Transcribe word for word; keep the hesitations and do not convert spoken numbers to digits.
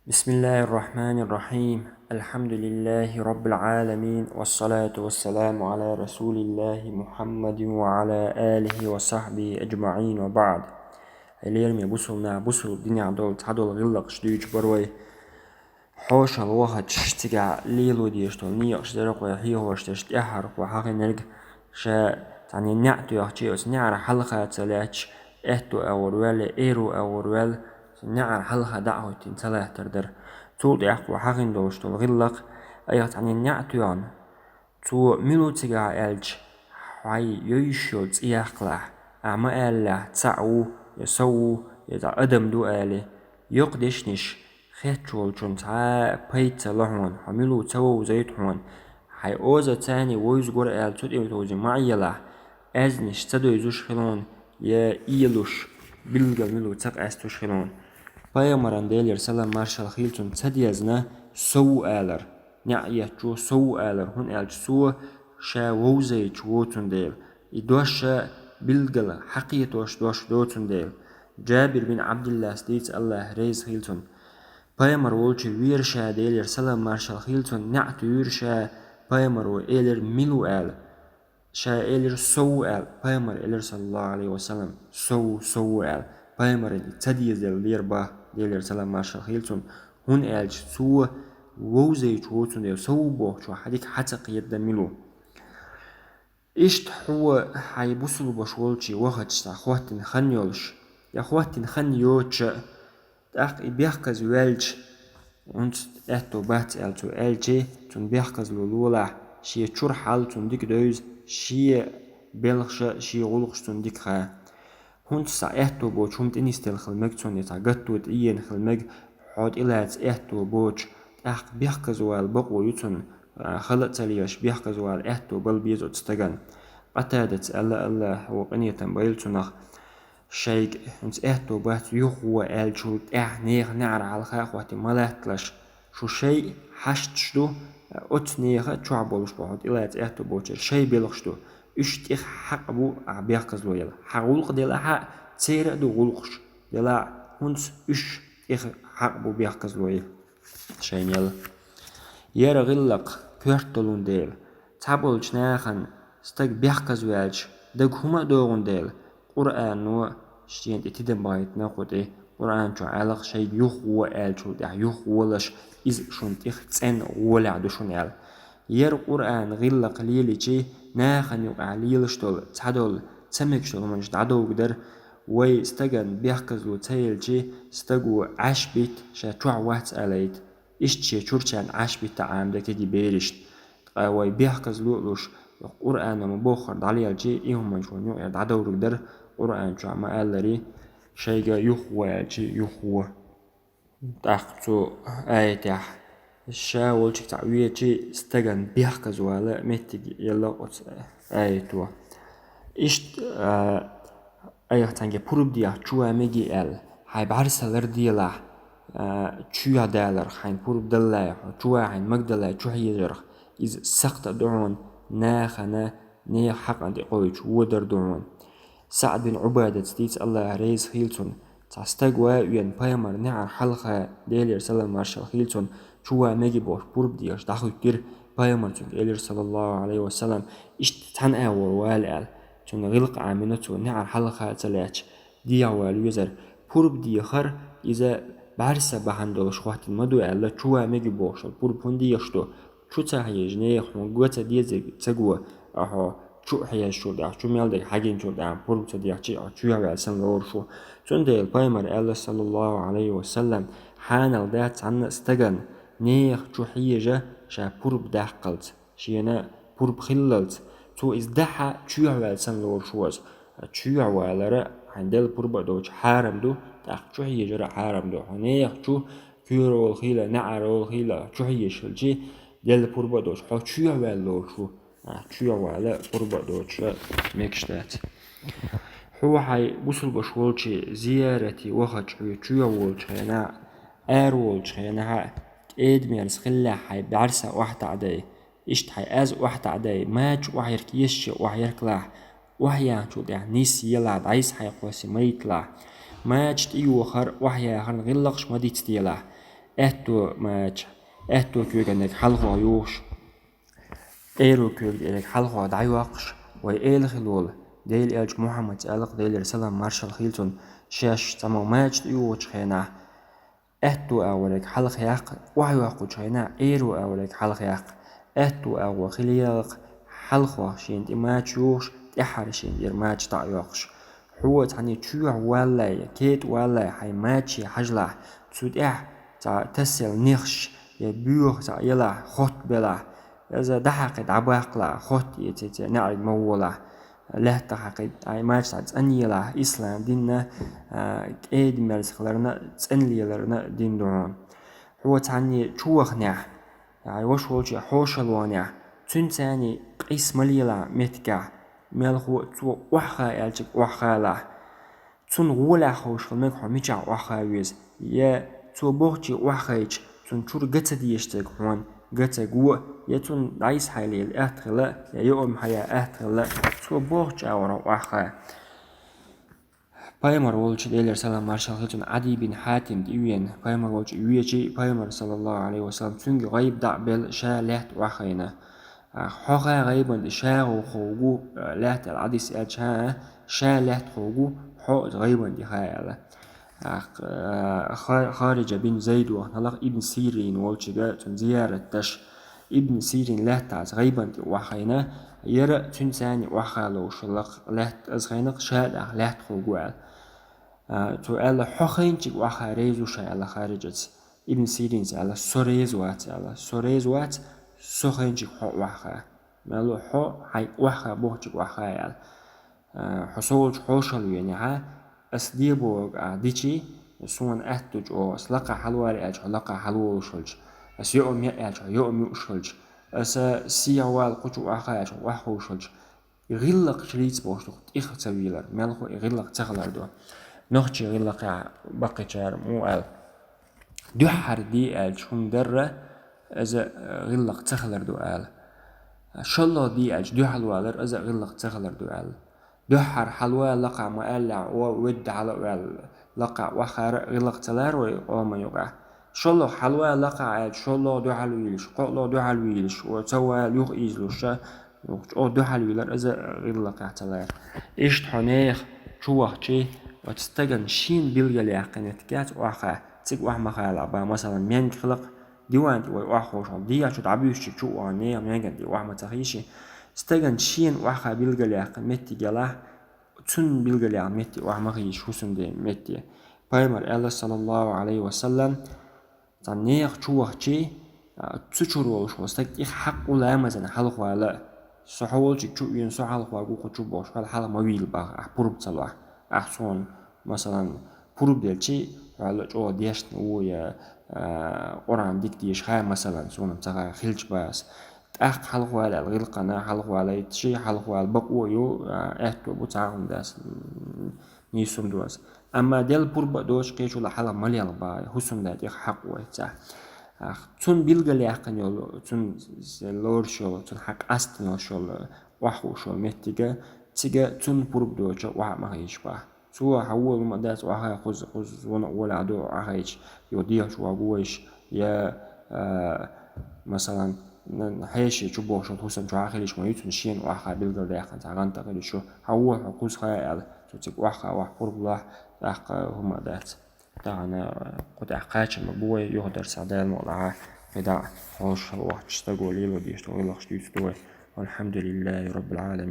بسم الله الرحمن الرحيم. الحمد لله رب العالمين، والصلاة والسلام على رسول الله محمد وعلى آله وصحبه أجمعين، وبعد. Хьалерме бусулна бусул динехь долу цхьадолу гӀиллакхаш дуьйцуш бара вай. Хьошалла вахачаш цигахь лело дезаш долу некъаш дара вай хьехош дерш, тӀаьххьара вай хьахийнарг ша цхьана неӀ тоьхча, оцу неӀара хьалха ца лаьтташ, аьтту агӀор ваьлла, эро агӀор ваьлла, неӀара хьалха дӀа а хӀоьттина ца латтар дара. Цул тӀаьхьа вай хьахийна долуш долу гӀиллакх, айхьа цхьана неӀ тоьхна, цо мила ву цигахь аьлча, хьайн йовзуш йолу цӀе яккхалахь, ахь ма аьллалахь, цхьаъ ву, я сов ву, я цхьа адам ду али, йоккха дешнаш хеташ волчунна цхьа а пайда ца ло хьуна, хьо мила ву ца вовзайта хьуна. Хьайн оза царний вовза гур аьлла цу тӀе товзий ма Ӏелахь, аьзнаш ца дойзуш хилла хьуна, я ийлуш, билггал мила ву ца къаьстуш хилла хьуна. Пайхамаран, Делера салам-маршалла хилла цунна, ца дезна сов ву алар, неӀ еттачо сов ву алар, хӀунда аьлча цо ша вовзайта воцун дела, и дош ша билггал хьакхетош дош доцун дела. Джабир бин Ӏабдиллас дийца, АллахӀ реза хилла цунна. Пайхамар волчу вера ша, Делера салам-маршалла хилла цунна, неӀ туьйра ша, пайхамаро элира мила ву аьлла. Ша элира сов ву аьлла, пайхамар элира, саллаллаху Ӏалайхи ва саллам, сов ву, сов ву аьлла. Пайхамаран и ца дезаделла лера бах, Делера салам-маршалла хилла цунна, хӀунда аьлча цо вовзайта воцун дела, сов ву бохучо хьан дика хьа ца кхетадан мила ву. Иштта хьо хьайн бусулба ваша волчу вахача цхьа хӀоттийна хан йолуш, я хӀоттийна хан йоцуш а, тӀаккха и бехказа ваьлча, хӀинца аьтто бац аьлла цо аьлча, цунна бехказло лолахь, шен чуьра хьал цунна дика девза, шен белхаш а, шен гӀуллакхаш цунна дика ха. ХӀинца цхьа аьтто боцу хӀума тӀе нисделла хила мега цунна, я цхьа гатто тӀеена хила мега, хьо тӀелаца аьтто боцуш, тӀаккха бехказа вала бакъо ю цунна, а, хала а ца лелаш, бехказа вала аьтто бала беза оцу стагана. Къатадаца аьлла, АллахӀа къинхетам бойла цунах, шайга хӀинца аьтто бац, юхавон аьллачул тӀаьхьа нехан неӀара хьалха а хӀоттий ма латталаш. Шу шайн хьашташ ду, оцу нехан чохь болуш бу, хьо тӀелаца аьтто боцуш, шайн белхаш ду. Уьш тӀех хьакъ бу ахь бехказло яла. Хьан гӀуллакх делахь а, церан а ду гӀуллакхаш. Делахь а, хӀинца уьш тӀех хьакъ бу бехказло яла шайна яла. Яра гӀиллакх коьрта долун дела, цхьаболчу нахана стаг бехказа ваьлча, дага хӀума а догӀун дела, Къуръано шена тӀе тидам бахийтина кху тӀе, Къуръан чохь аьлла-кх шайга юхавон аьллачул тӀаьхьа юхаволаш, иза шуна тӀех цӀена гӀолехь ду шуна аьлла. Яра Къуръан гӀиллакх лелийча, нахана юкъахь лелаш долу, цхьадолу, ца мегаш долу хӀуманаш дӀадовга дара, вай стагана бехказло ца елча, стаго Ӏаш битта ша чохь вац алайта. Иштта шен чурчарна Ӏаш битта Ӏамадан кегий берашна. Ткъа вай бехказло а луш, Къуръано ма-боххара дӀалелча, и хӀуманаш вайна юкъера дӀадовриг дара, Къуръан чохь ма-аллара, шайга юхавон аьлча, юхаво. ТӀаккха цу аятехь, ша волчуьнга цхьаъ веача, стагана бехказа вала меттиг елла оцу аято. Иштта, а, айхьа цхьаьнгге пурба деха чу ван мегий аьлла, хьайн бӀаьрса ларделахь, а, чоьхьа даларх, хьайна пурба даллале, хьо чу ван хьайна магадаллале чу хьежарх, иза сакхта а ду хьуна, нахана, нехан хьакъана тӀекхойчу водар ду хьуна. СаӀд бин Ӏубадаца дийца, АллахӀ реза хилла цунна, цхьа стаг ван а веана, пайхамар неӀара хьалха, Делера салам-маршалла хилла цунна, чу ван мегий бохуш пурба дехаш дӀахӀуьттира, пайхамар цуьнга элира, саллаллаху Ӏалайхи ва саллам, иштта цхьана агӀор вала аьлла. Цунна гӀиллакх Ӏамийна цо, неӀара хьалха а ца лаьтташ, дехьа вала везара. Пурба дехар иза бӀаьрса бахьана долуш хӀоттийна ма ду аьлла, чу ван мегий бохуш долу пурба хӀунда дехаш ду? Чу ца хьежа, нехан хьуна го ца дезарг ца го, а хьо чу а хьежачул тӀаьхьа, чу мел дерг хьагинчул тӀаьхьа пурба ца дехча, хьо чоьхьа ваьлла санна лоруш ву. Цундела пайхамар аьлла, саллаллаху Ӏалайхи ва саллам, хьанал дац цхьанна а стагана, нехан чу хьежа, ша пурба даккхалц, шена пурба хиллалц, цо иза дахь а чоьхьа ваьлла санна лоруш ву иза. Чоьхьа валар а хьайна делла пурба а доцуш хьарам ду, тӀаккха чу хьежар а хьарам ду. Хьо нехан чу коьрал хилла, неӀарал хилла, чу хьежаш хилча, делла пурба а доцуш, хьо чоьхьа ваьлла лоруш ву. А, чоьхьа вала пурба а доцуш мегаш дац. Хьо хьайн бусулба ваша волчу зиярате вахача, хьо чоьхьа волчу хенахь а, ара волчу хенахь а, кӀеда-мерза хиллехь, хьайн бӀаьрса охьатаӀадай, иштта хьайн аз охьатаӀадай, мача охьаярг езача охьаяргалахь, охьаяьхначул тӀаьхьа нис елахь, дӀайса хьайн кхоссий майталахь. Мача тӀейохар, охьаяхарна гӀиллакхаш ма дицделахь. Аьтту мача, аьтту куьйган ерг хьалхо юхуш, Ӏеро куьйга ерг хьалхо дӀайоккхуш, вай Эла хилла волу Делан элча Мухьаммада аьлла-кх, Делера салам маршалла хуьлда цунна, шаьш цхьаммо мача тӀеюхучу хенахь, аьтту агӀор ерг хьалха яккха, охьайоккхучу хенахь, Ӏеро агӀор ерг хьалха яккха, аьтту агӀо хила елахь, хьалхо шена тӀе мача юхуш, тӀаьххьара шена тӀера мача дӀа а йоккхуш. Хьо цхьанне чоьхьа валлалц, кетӀа валлалц хьайн маче хьажалахь, цу тӀехь цхьа тасъелла нехаш я боьха цхьа елахь, хотта белахь, иза дӀахьакхий дӀабаккхалахь, хотта эций церан неӀарга ма волахь, лаьттах хьакхий, ай мача цхьа цӀанъелахь, ислам дин а, кӀеда-мерза хиларна а, цӀена леларна а дин ду хьуна. Хьо цхьанне чу ваханехь, ай ваша волчу хьошалла ваханехь, цуьнца цхьаьний къийса ма лелахь меттигехь, мелхо а цо охьахаа аьллачуьнга охьахаалахь. Цунна гӀолехь ховшал мега хьо мичахь охьахаа веза, я цо бохучу охьахайча, цунна чуьра ган ца дезаш дерг хьуна ган ца го, я цунна дӀасахьайлийла атта хила, я йоам хьаяха атта хила, цо бохучу агӀор охьахаа. Пайхамар волчу, Делера салам маршалла хуьлда цунна, Ӏадий бин Хьатим тӀе веана, пайхамар волчу веачий, пайхамар, саллаллаху Ӏалайхи ва саллам, цуьнга гӀайба дӀа а белла, ша лаьтта охьахайна. Хьо хаа гӀайбан тӀе ша ховгу, лаьтта аьлла Ӏадис аьлча, ша лаьтта ховгу, хьо гӀайбан тӀе хаа аьлла. Ха-, Хариджа бин Зайд вахана хьалха Ибн Сирин волчуьнга цунна зиярат деш, Ибн Сирин лаьттахь гӀайбан тӀе охьахайна, яра цуьнца цхьаьний охьахаа ловшалла лаьтта, иза хайна-кх ша тӀаккха лаьтта ховгу аьлла. Цо аьлла, хьо хайначуьнга охьахаа реза ву ша аьлла Хариджас. Ибн Сиринца аьлла, со реза вац аьлла. Со реза вац, со хайначуьнга хьо охьахаа. Мелхо хьо хьайн охьахаа бохучуьнга охьахаа аьлла. Хьо со волчу хьошалла веанехь, ас дебогӀаг ахь дичий, суна аьтто чӀогӀа, ас лакхахь хьалавала аьлча, хьо лакхахь хьалаволуш хилча, ас йоам яа аьлча, хьо йоам юуш хилча, ас сехьа вала кху чу охьахаа аьлча, хьо охьахуьйсуш хилча, и гӀиллакхаш лийца бохуш ду-кх тӀех ца вийлар, мелхо и гӀиллакх ца хилар ду. Нохчийн гӀиллакхехь баккхийчара муха аьлла: дуьххьара де аьлча хӀума дарра, иза гӀиллакх ца хилар ду аьлла. ШолгӀа де аьлча дуьхьал валар, иза гӀиллакх ца хилар ду аьлла. Дуьххьара хьалавала лакхахь ма аьллехь, о, ведда хьала а ваьлла, лакхахь охьахаар а гӀиллакх ца лаьара вай къоман юкъахь. ШолгӀа хьалавала лакхахь аьлча, шолгӀа дуьхьал вийлаш, кхоалгӀа дуьхьал вийлаш, о, ца вала юха ийзалуш, чӀогӀа дуьхьал вийлар, иза гӀиллакхехь ца лаьара. Иштта хьо нехан чу вахчий, оцу стагана шена билгалъяьккхина меттиг яц охьахаа, цига охьа ма хаалахь бах, масалан, менга хилла-кх, диван тӀе вай охьаховшахь, дехьа чу дӀабуьйсучу чу а вахана, нехан менган тӀе охьа ма ца хийший. Стагана шена охьахаа билгалъяьккхина меттиг ялахь, цунна билгалъяьккхина метте охьа ма хийша хӀусамден метте. Пайхамар аьлла, саллаллаху Ӏалайхи ва саллам, цхьана нехан чу вахчий, а, цу чуьра волуш волу стаг тӀех хьакъ ву ламазана хьалхавала а. Со хьо волчуьнга чу а веана, со хьалхаварг ву кху чу бохуш, хьал хьалха ма вийла бах, ахь пурба ца лахь. Ахь суна, масалан, пурба делчий, хьол чӀогӀа дешна ву я, а, Къуръан дика дешахь, масалан, суна ца хаьа хилча бах ас. ТӀаккха хьалхавала аьлла гӀиллакхана, хьалхавалийташий, хьалхавала бакъо а ю, а, аьтто а бу цхьа а хӀума дас, м, нийса хӀума ду ас. Амма делла пурба а доцуш кхечул а хьалха ма лелха бах, хӀусамда тӀех хьакъ ву айца. Ах, цунна билгалъяьккхина йолу, цунна лоруш йолу, цунна хьакъ къастина йолуш йолу, охьахууш йолу меттига, цига цунна пурба доцуш охьа а ма хийша бах. Цо хьан вон ма дац охьа кхуза, кхуза вон а волехь ду охьахайча, йо дехьа чу вагу вайша, я, а, масалан, н-, хьеший чу бохуш волу хӀусам чохь а хилиш ма ю, цунна шена охьа билгалдаьккхина цхьа гӀанта а хилиш ю. Хьан вон хьо кхуза хаа аьлла, цо цига охьа, охьа пурба лахь, тӀаккха хӀума а дац. Тахана кху тӀехь кхачам ма бу вай, юхадарсехь Дала мукъалахь, кхидӀа а хьошалла вахча стаго лело дезаш долу гӀиллакхаш дуьйцур ду вай. Валхьамдулиллахи Роббил Ӏаламин.